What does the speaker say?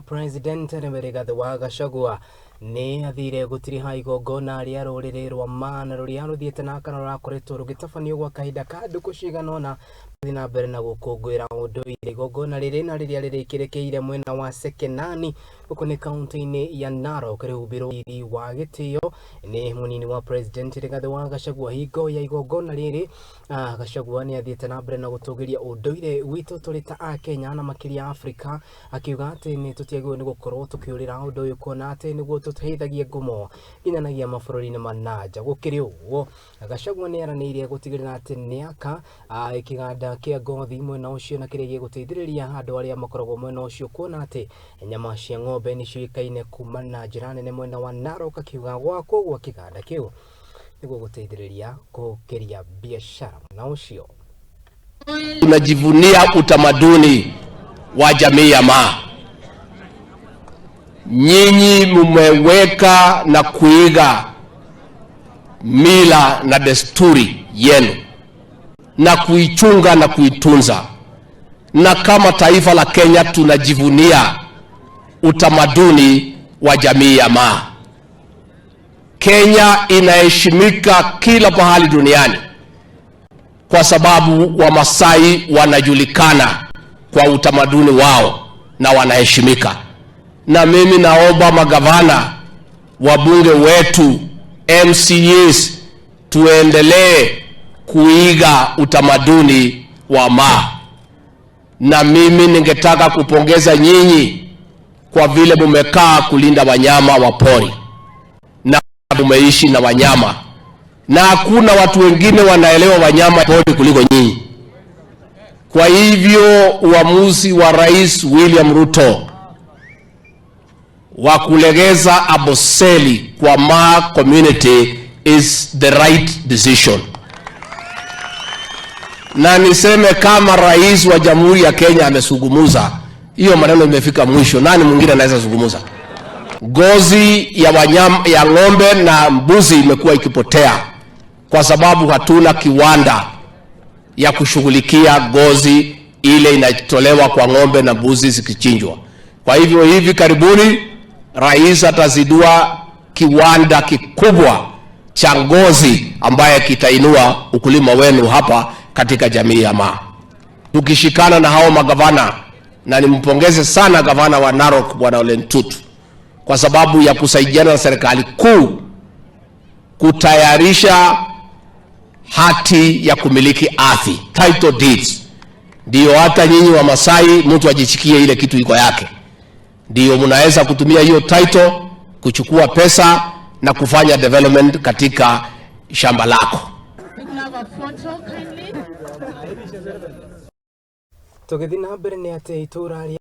President nĩwe Rigathĩ wa Gachagua nĩ athire gũtiriha igongona rĩa rũrĩrĩ rwa Maa na rũrĩa rũthiĩte na kana rũrakoretwo rũgĩtabanio gwa kahinda ka ndukũ cigana ũna gũthiĩ na mbere na gũkũngũĩra ũndũire. Igongona rĩrĩ na rĩrĩa rĩrĩkĩrĩkĩire mwena wa Sekenani gũkũ nĩ kaunti-inĩ ya Narok rĩhumbĩrwo riri wa gĩtĩo nĩ mũnini wa President Rigathĩ wa Gachagua. Hingo ya igongona rĩrĩ Gachagua nĩ athiĩte na mbere na gũtũgĩria ũndũire witũ tũrĩ ta Akenya na makĩria Afrika, akiuga atĩ nĩ tũtiagĩrĩirwo nĩ gũkorwo tũkĩũrĩra ũndũ ũyũ kuona atĩ nĩguo tũteithagie ngumo nginyanagia mabũrũri-inĩ ma na nja. Gũkĩrĩ ũguo, Gachagua nĩ eranĩire gũtigĩrĩra atĩ nĩ aka kĩganda kĩa ngothi mwena ũcio na kĩrĩa gĩgũteithĩrĩria andũ arĩa makoragwo mwena ũcio kuona atĩ nyama cia ng'ombe nĩ ciũĩkaine kuma na njĩra nene mwena wa Narok, akiuga gwakwo gwa kĩganda kĩu nĩguo gũteithĩrĩria gũkĩria biacara mwena ũcio. Tunajivunia utamaduni wa jamii ya Maa. Nyinyi mumeweka na kuiga mila na desturi yenu na kuichunga na kuitunza, na kama taifa la Kenya tunajivunia utamaduni wa jamii ya Maa. Kenya inaheshimika kila pahali duniani kwa sababu Wamasai wanajulikana kwa utamaduni wao na wanaheshimika. Na mimi naomba magavana, wabunge wetu, MCAs, tuendelee kuiga utamaduni wa Maa. Na mimi ningetaka kupongeza nyinyi kwa vile mumekaa kulinda wanyama wa pori na mumeishi na wanyama, na hakuna watu wengine wanaelewa wanyama pori kuliko nyinyi. Kwa hivyo uamuzi wa Rais William Ruto wa kulegeza Amboseli kwa Maa community is the right decision. Na niseme kama rais wa Jamhuri ya Kenya amezungumuza, hiyo maneno imefika mwisho. Nani mwingine anaweza zungumuza? Ngozi ya wanyama ya ng'ombe na mbuzi imekuwa ikipotea kwa sababu hatuna kiwanda ya kushughulikia ngozi ile inatolewa kwa ng'ombe na mbuzi zikichinjwa. Kwa hivyo hivi karibuni rais atazindua kiwanda kikubwa cha ngozi ambaye kitainua ukulima wenu hapa katika jamii ya Maa. Tukishikana na hao magavana, na nimpongeze sana gavana wa Narok Bwana Ole Ntutu kwa sababu ya kusaidiana na serikali kuu kutayarisha hati ya kumiliki ardhi, title deeds. Ndio hata nyinyi wa Masai mtu ajishikie ile kitu iko yake, ndio mnaweza kutumia hiyo title kuchukua pesa na kufanya development katika shamba lako. We can have a photo kindly. Tũgĩthiĩ na mbere nĩ atĩ itũra rĩa